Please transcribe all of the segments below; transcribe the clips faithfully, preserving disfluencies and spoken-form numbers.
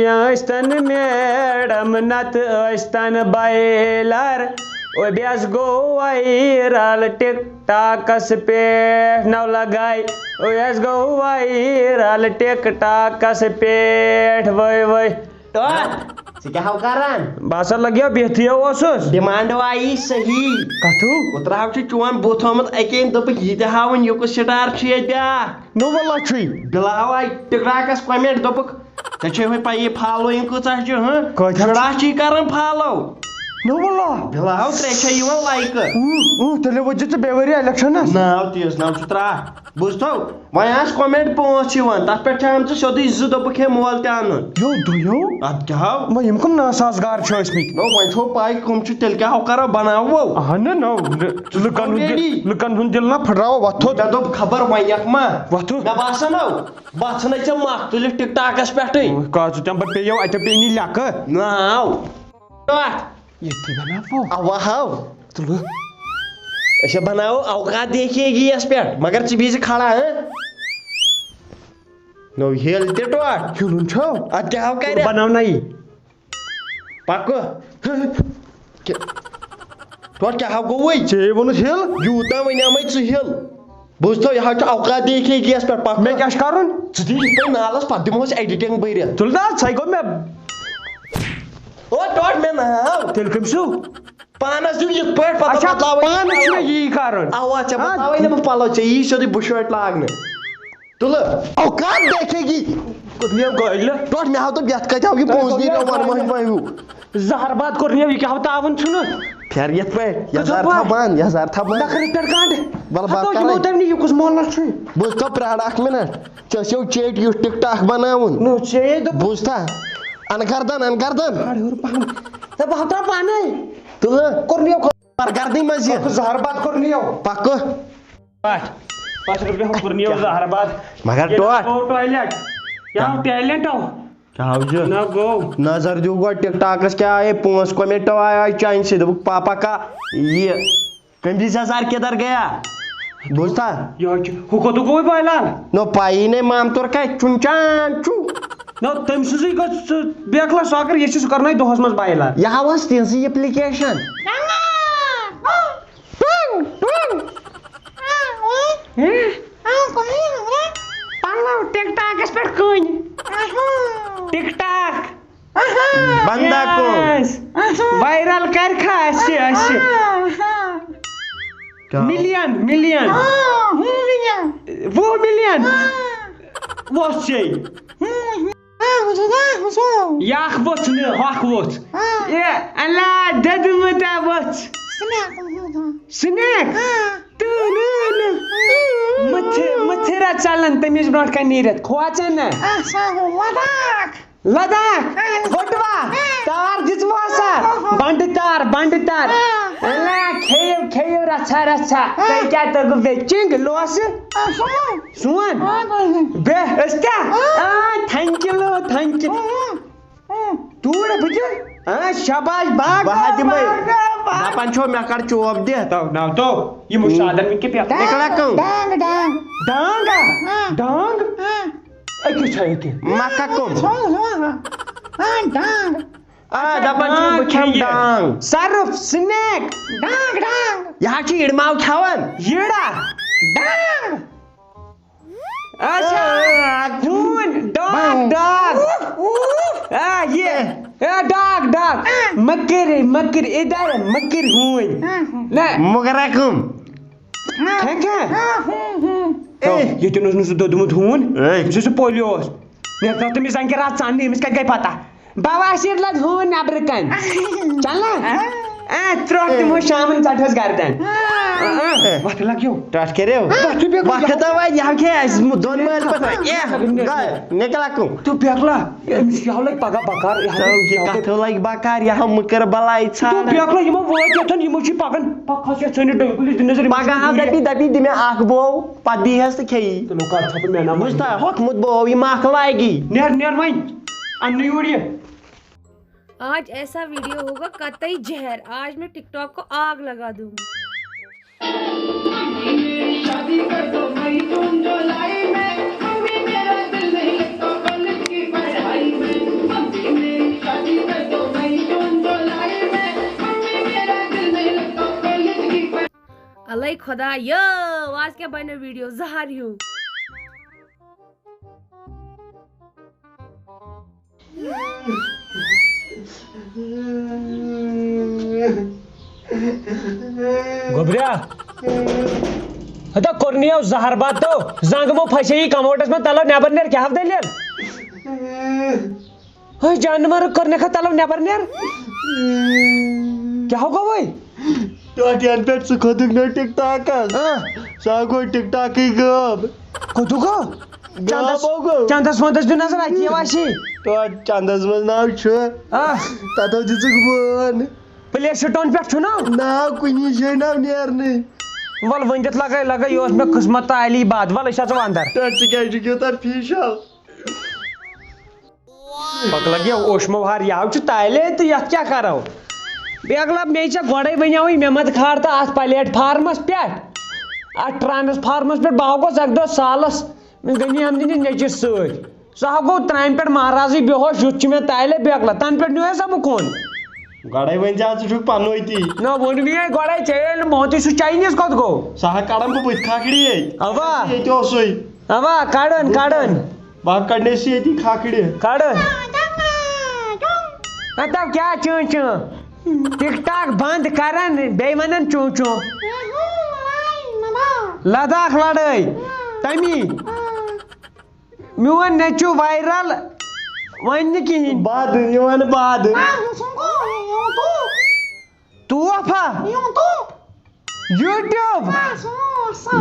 یا ٲسۍتن میڈم نتہٕ ٲسۍتن بایلر، اوٚبیس گوٚو وایرل ٹک ٹاکس پٮ۪ٹھ۔ نو لگاے، اوٚبیس گوٚو وایرل ٹک ٹاکس پٮ۪ٹھ۔ وٲے وٲے۔ ٹوٹھ، ژٕ کیٛاہ ہو کران؟ بہٕ ہسا لگیو بِہتھٕے اوسُس۔ ڈیمانڈ آیی صحیح۔ کتھٕ؟ اوترٕ ہاو چھُ چون بُتھ آمُت اَکہِ أمۍ دوٚپُکھ، یہِ تہِ ہاوُن، یہِ کُس سٹار چھُ ییٚتہِ بیٛاکھ؟ نو واللہ چھُے۔ بِلاو آیہِ ٹِک ٹاکس کمنٹ، دوٚپُکھ، ژےٚ چھے وۄنۍ پَیی فالویِنگ کۭژاہ چھِ، ہہ؟ کۭژاہ چھِ؟ شُراہ چھی کران فالو۔ نو واللہ۔ بِلاو ترٛےٚ چھے یِوان لایکہٕ۔ اۭں، اۭں، تیٚلہِ وٲتۍ زِ ژٕ بیٚیہِ ؤری الیکشنس۔ ناو تیٖژ ناو چھُ ترٛٹھ۔ بوٗزتھو؟ وۄنۍ آسہٕ کمنٹ پانٛژھ یِوان، تتھ پٮ۪ٹھ چھِ آمژٕ سیوٚدُے زٕ، دوٚپُکھ ہے مول تہِ اَنُن۔ یو دۄیو؟ ادٕ کیٛاہ ہو؟ وۄنۍ یِم کم ناسازگار چھِ ٲسمٕتۍ؟ نو وۄنۍ چھو پاے کم چھِ، تیٚلہِ کیٛاہ ہو کرو، بناوو۔ اہن نو، لُکن ہُنٛد دِل، already۔ لُکن ہُنٛد دِل نہ پھٹراوو، وۄتھو۔ مےٚ دوٚپ خبر وۄنۍ یکھ ما۔ وۄتھو۔ مےٚ باسان نو، بہٕ ژھٕنے ژےٚ مکھ تُلِتھ ٹِک ٹاکس پٮ۪ٹھٕے۔ کٲژٕ تَمہِ پتہٕ پیٚیو اَتہِ پیٚیہِ نہٕ لیٚکھٕ۔ ناو۔ ٹۄٹھ۔ ییٚتھی بناوو۔ اوا ہاو۔ تُلہٕ۔ أسۍ ہا بناوو اوقات دیکھیے گی یس پٮ۪ٹھ، مگر ژٕ بِہزِ کھڑا، ہہ؟ نو ہیل تہِ ٹوٹھ۔ ہیوٚلُن چھو؟ ادٕ کیٛاہ ہاو کرِ؟ بناو نہ یہِ۔ پکہٕ۔ کہِ-، ٹوٹھ کیٛاہ ہاو گوٚوُے؟ ژےٚ ووٚنُتھ ہیل؟ یوٗتاہ ونیامے ژٕ ہیل۔ بوٗزتھو، یہِ ہاو چھُ اوقات دیکھیے گی یس پٮ۪ٹھ پکہٕ۔ مےٚ کیٛاہ چھُ کرُن؟ ژٕ دِ یِتھ پٲٹھۍ نالس، پتہٕ دِمہوس editing بٔرِتھ۔ تُل نہ، ژھے گوٚو مےٚ۔ او ٹوٹھ مےٚ ناو۔ تیٚلہِ کٔمۍ سُہ؟ پانس دیُن یِتھ پٲٹھۍ، پتہٕ اچھا، بدلاوے پانس چھُ مےٚ یی کرُن۔ اوا، ژےٚ ہاں۔ بدلاوے نہٕ بہٕ پلو، ژےٚ یی سیوٚدُے بُشٲٹۍ لاگنہٕ۔ تُلہٕ۔ اوقات دیکھے گی۔ کوٚت نِیو گٲلۍ؟ ٹوٹھ مےٚ ہاو دوٚپ یتھ کتہِ آو یہِ تۄہہِ پونٛسہٕ کوٚت نیرو نِیو ونہٕ وۄنۍ گٲلۍ؟ وۄنۍ ہیوٗ۔ زہر باد کوٚر نِیو، یہِ کیٛاہ ہاو تاوُن چھُنہٕ؟ پھر یتھ پٲٹھۍ، یتھ کٔژو زر پٲٹھۍ؟ تھاو بنٛد، یتھ زر تھاو بنٛد۔ نکھرٕ پٮ۪ٹھ گنٛڈ۔ ولہٕ بہٕ ہتو یِمو کرے۔ تۄہہِ نہٕ یہِ کُس مۄلر چھُے؟ بوٗزتھو پرٛار اکھ منٹ، ژےٚ ٲسیو چیٹ یُتھ ٹِک ٹاک بناوُن۔ نو ژےٚ دوٚپ۔ بوٗزتھا؟ انہٕ گردن، انہٕ گردن۔ کھڑ ہیوٚر پہن۔ ہے، بہٕ ہاو ترٛاو پانے۔ تُلہٕ۔ کوٚر نِیو۔ پر گردٕنۍ منٛز یہِ۔ زہر باد کوٚر نِیو۔ پکہٕ۔ پٹھ۔ پٹھ رٔٹِو ہم کوٚر نِیو زہر باد۔ مگر ییٚلہِ ٹوٹھ۔ گوٚو ٹویلیٹ۔ کیٛاہ ہاو ٹیلنٹ ہاو؟ کیٛاہ ہاو چھُ؟ نہ گوٚو۔ نظر دیُو گۄڈٕ ٹِک ٹاکس کیٛاہ آیے، پانٛژھ کومینٹ آیے چانہِ سۭتۍ۔ دوٚپُکھ پاپا کا یہِ کٔمۍ سٕنٛز یزار کِدھر گیا؟ بوٗزتھا؟ یہِ حظ چھُ، ہُہ کوٚت گوٚو وۄنۍ بایلال؟ نو پایی نے مامتور کتہِ چھُن چان چھُ۔ نہ، تٔمۍ سٕنٛزٕے گٔژھ سُہ بیکلا سۄ اگر یہِ چھِ سُہ کرناوِ دۄہس منٛز بایلال۔ یہِ ہاوس تِہنٛزٕے اپلیکیشن۔ ٹنگ، ٹنگ۔ پننو ٹِک ٹاکس پٮ۪ٹھ کٕنۍ۔ Tick talk. بندا کون؟ Yes۔ وائرل کر کھا اَسہِ، اَسہِ۔ کیٛاہ؟ Million, million. وُہ ملین۔ وۄتھ چے۔ یہِ اکھ وۄژھ نہٕ، ہۄکھ وۄژھ۔ اے، اللہ دٔدمٕتا وۄژھ۔ سنیک۔ تہٕ نہٕ، نہٕ۔ مٔتھِ-، مٔتھِرا ژلان تٔمِس برونٛٹھ کنہِ نیٖرِتھ۔ کھوژان نہ۔ لداخ۔ بٹوا۔ تار دِژوا سا؟ بنڈٕ تار، بنڈٕ تار۔ اللہ کھیٚیِو، کھیٚیِو رژھا، رژھا۔ تۄہہِ کیٛاہ توٚگوٕ بیٚیہِ چِنٛگ لوسہٕ؟ سون۔ سون؟ آ، بہٕ۔ بیٚہہ، أسۍ کیٛاہ؟ آ۔ آ، thank you، thank you۔ آ، آ۔ توٗرۍ بہٕ دِمہٕ۔ آ، شاباش، باغ، بہٕ ہا دِمے۔ باغ، باغ۔ دپان چھو مےٚ کر چوب دِتھ۔ تو، نو تو، یِمو شادن وٕنۍ کہِ پٮ۪ٹھ۔ نکلا کم۔ ڈانگ، ڈانگ۔ ڈانگ ہا؟ آ۔ ڈانگ؟ آ۔ أکِس چھا ییٚتہِ؟ مکھا کم۔ آ، ڈانگ۔ آ، دپان چھُس بہٕ کھٮ۪مہٕ ڈانگ۔ Surf, snack. ڈانگ، ڈانگ۔ یہِ حظ چھُ اِڑماو کھٮ۪وان۔ یِڑا۔ ڈانگ۔ اچھا، آ، ہوٗن، ڈاگ، ڈاگ۔ آ، یہِ۔ آ، ڈاگ، ڈاگ۔ مکر، مکر، ادھر، مکر ہوٗن۔ نہ۔ مگر کم۔ ٹھیک ہے؟ اے۔ تو، ییٚتٮ۪ن اوس نہٕ سُہ دوٚدمُت ہوٗن۔ اے۔ یُس سُہ پولیو اوس۔ مےٚ ترٛٲو تٔمِس زنٛگہِ راتھ ژاننہِ، أمِس کَتہِ گٔے پتہ؟ بواشیٖر لد ہوٗن نٮ۪برٕ کَنۍ۔ چلنا؟ آ، ترٛووُکھ تِمو شامَن ژَٹہَس گردن۔ آ، آ، وَتھ لَگ یو۔ ٹَٹھ کٔرِو۔ وَتھ چھُ بیٚکُن وَتھ یَتھ۔ کھَتو وۄنۍ یَتھ کیٛاہ آسہِ دۄن مٲلۍ پَتہٕ۔ اے، نِکلا کُن۔ تُہۍ بیکلا، أمِس کیٛاہ لَگہِ پَگاہ بَکار؟ یہِ ہا ژٕ یہِ یہِ ہا کَتھ لَگہِ بَکار؟ یہِ ہا مٔکٕر بَلاے ژھانٛڈ۔ تُہۍ بیکلا، یِمو وٲتۍ یَتھَن، یِمو چھِ پَکان۔ پَکھ کھَس یَتھ سٲنِس ڈٔمۍ کُلِس، دِ نظر یِمَن پَگاہ چھِ ہا دوٗرِ۔ دَپی، دَپی دِ مےٚ اَکھ بو، پَتہٕ دی ہَس تہٕ کھیٚیی۔ تُلو کَر ژھۄپہٕ مےٚ نہ وۄنۍ۔ بوٗزتھا؟ ہوٚکھمُت بو، یہِ مۄکھ لَگی۔ نیر، نیر وۄنۍ۔ اَن نہٕ یوٗرۍ یہِ۔ آج ایسا ویڈیو ہوگا قطعی زہر، آج میں ٹک ٹاک کو آگ لگا دوں گی۔ خۄدایو، آز کیٛاہ بنیو ویٖڈیو زہر ہیوٗ؟ گوٚبریا، ہتا کوٚرنٕے یو زہر بتو، زنٛگ مو پھسے یہِ کموڈس منٛز، تلو نٮ۪بر نیر، کیٛاہ ہو دٔلیٖل؟ ہے جانور، کٔرنکھا تلو نٮ۪بر نیر۔ کیٛاہ ہو گوٚوُے؟ ٹاٹھین پٮ۪ٹھ ژٕ کھوٚتُکھ نہ ٹِک ٹاکس۔ آ، سُہ ہا گوٚو ٹِک ٹاکٕے غٲب۔ کوٚتُک گوٚو؟ چندس، غٲب ہو گوٚو۔ چندس وندس دیُن نظر اتی یہِ آسی۔ ٹاٹھ چندس منٛز ناو چھُ۔ آ، تتھ ہو دِژٕکھ بٲن۔ پلے سٹون پٮ۪ٹھ چھُ نا؟ ناو کُنی جایہِ ناو نیرنٕے۔ ول ؤنِتھ لگے لگے، یہِ اوس مےٚ قٕسمت تہٕ علی باد۔ ول أسۍ اژو اندر۔ ٹاٹھ ژٕ کیٛازِ چھُکھ یوٗتاہ فیشل؟ پکھ لگہِ اوشمو ہار، یہِ ہاو چھُ تالے تہٕ یتھ کیٛاہ کرو؟ بیگلا مے ژےٚ گۄڈے ونیوٕے، مےٚ مت کھار تہٕ اتھ پلیٹ فارمس پٮ۪ٹھ، اتھ ٹرانسفارمس پٮ۪ٹھ۔ بہٕ ہا گوس اکہِ دۄہ سالس، مےٚ گٔنی ہم دِنہِ نیٚچِس سۭتۍ۔ سُہ ہا گوٚو ترامہِ پٮ۪ٹھ مہرازٕے بے ہوش، یُتھ چھُ مےٚ تالے بیگلا۔ تنہٕ پٮ۪ٹھ نیوٗ سا بہٕ کُن۔ گۄڈے ؤنۍ زِ ژٕ چھُکھ پننُے تی۔ نہ ووٚن مےٚ گۄڈے ژےٚ، ییٚلہِ نہٕ مونتُے سُہ چاینیز کوٚت گوٚو؟ سُہ ہا کڑان بہٕ بٕتھِ کھکھڑی ییٚتہِ۔ اوا۔ ییٚتہِ اوسُے۔ اوا، کڑان، کڑان۔ بہٕ ہا کڑنے سُہ ییٚتی کھکھڑِ۔ کڑان۔ ہتو کیٛاہ چون چون؟ ٹک ٹاک بند کران، بیٚیہِ ونان چون چون۔ لداخ لڑٲے۔ تمی۔ میون نیٚچو وائرل۔ وۄنۍ نہٕ کِہیٖنۍ۔ باد یِوان باد۔ توفا۔ یوٗٹیوب۔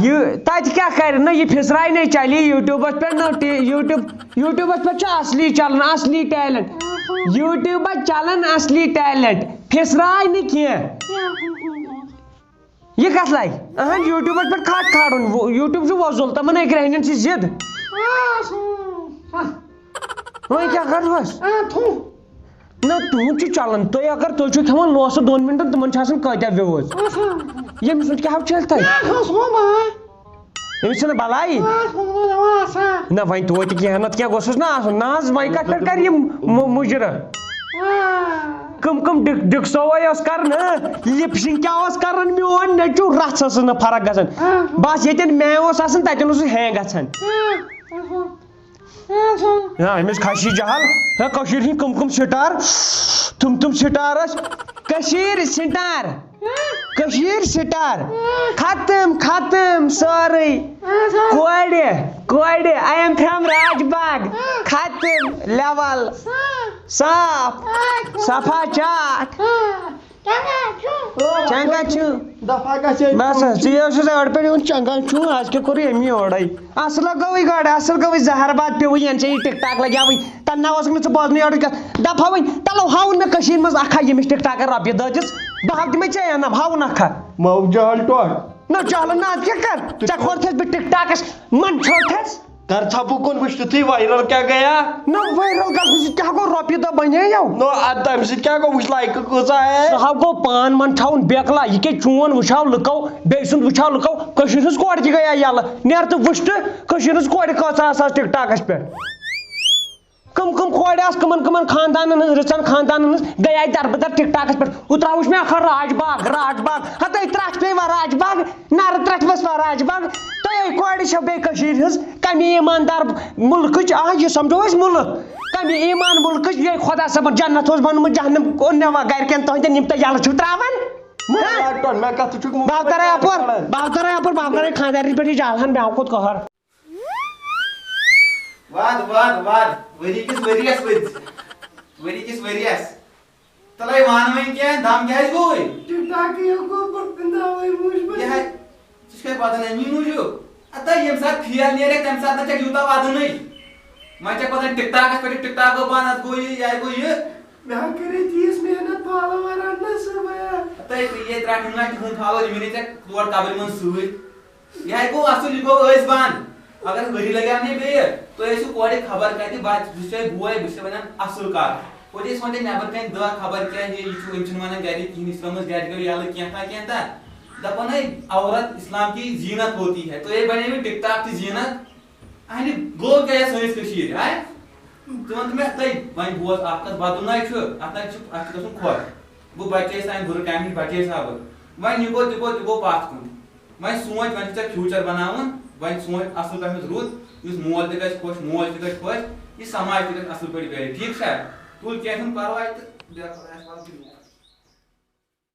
یہِ تتہِ کیٛاہ کرِ نہ، یہِ پھسراے نہٕ، چلی یوٗٹیوبس پٮ۪ٹھ نہ ٹی-، یوٗٹیوب، یوٗٹیوبس پٮ۪ٹھ چھُ اصلی چلان، اصلی ٹیلنٹ۔ یوٗٹیوبس چلان اصلی ٹیلنٹ، پھسراے نہٕ کینٛہہ۔ یہِ کتھ لگہِ؟ اہن، یوٗٹیوبس پٮ۪ٹھ کھٹ کھالُن، وۄ-، یوٗٹیوب چھُ وۄزُل، تِمن ہے گرٛہنٮ۪ن چھِ ضد۔ وۄنۍ کیٛاہ کرہوس؟ نہ، تُہُنٛد چھُ چلان، تُہۍ اگر، تُہۍ چھِو کھٮ۪وان لوسہٕ دۄن مِنٹن، تِمن چھِ آسان کۭتیٛاہ views۔ ییٚمہِ سۭتۍ کیٛاہ ہو چھِ تۄہہِ؟ أمِس چھِنہٕ بلاے۔ نہ، وۄنۍ توتہِ کینٛہہ نتہٕ کینٛہہ گوٚژھُس نہ آسُن۔ نہ حظ، وۄنۍ کتھ پٮ۪ٹھ کرِ یِم مُ-، مُجرٕ؟ کٕم کٕم ڈِک-، ڈِکسوے اوس کران، ہہ؟ لِپ سِنک کیٛاہ اوس کران؟ میون نیٚچو رژھ ٲسٕس نہٕ فرق گژھان۔ بس ییٚتٮ۪ن میں اوس آسان، تتٮ۪ن اوسُس ہینگ گژھان۔ ہاں، أمِس کھسی جہل۔ ہے، کٔشیٖرِ ہِنٛدۍ کٕم کٕم سٹار، تِم تِم سٹار ٲسۍ۔ کٔشیٖرِ سٹار۔ کٔشیٖرِ سٹار۔ ختم، ختم سٲرٕے۔ کورِ، کورِ، I am from Raj Bagh. ختم، لیول۔ صاف۔ صفا چاک۔ چنگا چھُ۔ دفعہ گژھِ۔ بس حظ، ژٕ یہِ اوسُس أڑۍ پٲٹھۍ یِوان چنگا چھُ، آز کیٛاہ کوٚرُے أمی اورَے؟ اصل گوٚوٕے گۄڈٕ، اصل گوٚوٕے، زہر باد پیوٚوُے، یَن ژےٚ یہِ ٹِک ٹاک لگیٛاوٕے، تَنہٕ نہ اوسُکھ نہٕ ژٕ بوزنٕے یورٕ کَتھ۔ دفعہ وۄنۍ، تَلو ہاوُن مےٚ کٔشیٖرِ منٛز اکھ ہا ییٚمِس ٹِک ٹاکَن رۄپیہِ دٔہ دِژ، بہٕ ہاو دِمَے ژےٚ انعام، ہاوُن اکھ ہا۔ مو جہل ٹوٹھ۔ نہ جہلہٕ نہ، اَدٕ کیٛاہ کَر؟ ژےٚ کھوٚرتھَس بہٕ ٹِک ٹاکَس، من چھوٚٹھَس۔ کر ژھپہٕ کُن وٕچھ تیُتھُے وایرل کیٛاہ گٔیا۔ نہ وایرل گژھنہٕ سۭتۍ کیٛاہ گوٚو؟ رۄپیہِ دہ بنے یو۔ نو ادٕ تمہِ سۭتۍ کیٛاہ گوٚو؟ وٕچھ لایکہٕ کۭژاہ آیہِ۔ سُہ ہا گوٚو پان من تھاوُن بیکلا، یہِ کیٛاہ چون وٕچھاو لُکو، بیٚیہِ سُنٛد وٕچھاو لُکو۔ کٔشیٖرِ ہٕنٛز کورِ تہِ گٔیے یَلہٕ۔ نیر تہٕ وٕچھ تہٕ کٔشیٖرِ ہٕنٛز کورِ کۭژاہ آسہٕ آز ٹِک ٹاکَس پٮ۪ٹھ۔ کٕم کٕم کورِ آسہٕ کٕمن کٕمن خاندانن ہٕنٛز، رٕژن خاندانن ہٕنٛز گٔیے دربٕدر ٹِک ٹاکَس پٮ۪ٹھ۔ اوترٕ وٕچھ مےٚ اکھ راج باغ، راج باغ، ہتے ترٛٹھ پیٚیہِ وۄنۍ راج باغ۔ نرٕ ترٛٹھ ؤژھ وۄنۍ راج باغ۔ تۄہے کورِ چھو بیٚیہِ کٔشیٖرِ ہٕنٛز کمی ایٖماندار مُلکٕچ۔ آ، یہِ سمجھو أسۍ مُلک۔ کمی ایٖمان مُلکٕچ، یے خۄدا صٲبن جنت اوس بنومُت، جہنم کوٚر نٮ۪وا گرِکٮ۪ن تُہنٛدٮ۪ن یِم تۄہہِ یَلہٕ چھِو ترٛاوان۔ ہہ؟ مےٚ کَتھ ژٕ چھُکھ مُلک بہٕ ہاو ترے اپور، بہٕ ہاو ترے اپور، بہٕ ہاو ترے خانٛدارنہِ پٮ۪ٹھ یہِ جالہن، مےٚ ہاو کوٚت قہر۔ واد واد واد، ؤری کِس ؤریَس ؤرۍ، ؤری کِس ؤریَس۔ تَلَے وَن وۄنۍ کینٛہہ، دَم کیٛازِ گوٚوُے؟ ٹِک ٹاکٕے یوت گوٚو پَتہٕ پِنٛداوٕے موٗجوٗب۔ یہِ ہا، ژٕ چھُکھ پَتہٕ نہ میٛٲنی موٗجوٗب۔ اَدٕ ییٚمہِ ساتہٕ فیل نیرَکھ، تَمہِ ساتہٕ نہ چھَکھ یوٗتاہ وَدُنٕے۔ وۄنۍ چھَکھ پَتہٕ ٹِک ٹاکَس پٮ۪ٹھ، ٹِک ٹاک گوٚو بنٛد، اَتھ گوٚو یہِ، یہِ ہا گوٚو یہِ۔ مےٚ ہا کَرے تیٖژ محنت فالووَر اَننَس، بہٕ ہا۔ تَے یے ترٛٹھ نہٕ اَتھ تِہُنٛد فالووَر، یِم یِنَے ژےٚ تور قبرِ منٛز سۭتۍ۔ یہِ ہا گوٚو اَصٕل، یہِ گوٚو أسۍ بنٛد۔ اگر ؤری لگیو نے بیٚیہِ، تُہۍ ٲسِو کورِ خبر کَتہِ، بہٕ بہٕ چھُسے بوے، بہٕ چھُسے وَنان اَصٕل کَتھ۔ ہوٚتہِ ٲسۍ وۄنۍ تۄہہِ نٮ۪بر کَنہِ دَہ خبر کیٛاہ، یہِ یہِ چھُ، أمۍ چھُنہٕ وَنان گَرِ کِہیٖنۍ، یہِ چھِ ترٛٲومٕژ گَرِ گٔے یَلہٕ کینٛہہ تہٕ کینٛہہ تہٕ۔ دَپان ہے، عورت اسلام کی زینت ہوتی ہے، تُہۍ ہے بنٲوِو ٹِک ٹاک تہِ زینت۔ اہنہِ گوٚو کیٛاہ یَتھ سٲنِس کٔشیٖرِ، ہاے؟ ژٕ وَن تہٕ مےٚ، تَے وۄنۍ بوز اَکھ کَتھ، وَدُن نَے چھُ، اَتھ نَے چھُ، اَتھ چھُ گژھُن خۄش۔ بہٕ بَچییَس سانہِ بُرٕ کامہِ نِش بَچییَس ہا بہٕ۔ وۄنۍ یہِ گوٚو، تہِ گوٚو، تہِ گوٚو پَتھ کُن۔ وۄنۍ سونٛچ، وۄنۍ چھُ ژےٚ فیوٗچر بناوُن، وۄنۍ سونٛچ اصل پٲٹھۍ رُت، یُس مول تہِ گژھِ خۄش، موج تہِ گژھِ خۄش، یہِ سماج تہِ گژھِ اصل پٲٹھۍ گرِ، ٹھیٖک چھا؟ تُل، کینٛہہ چھُنہٕ پرواے تہٕ بیٚہہ خۄدایَس حوالہٕ۔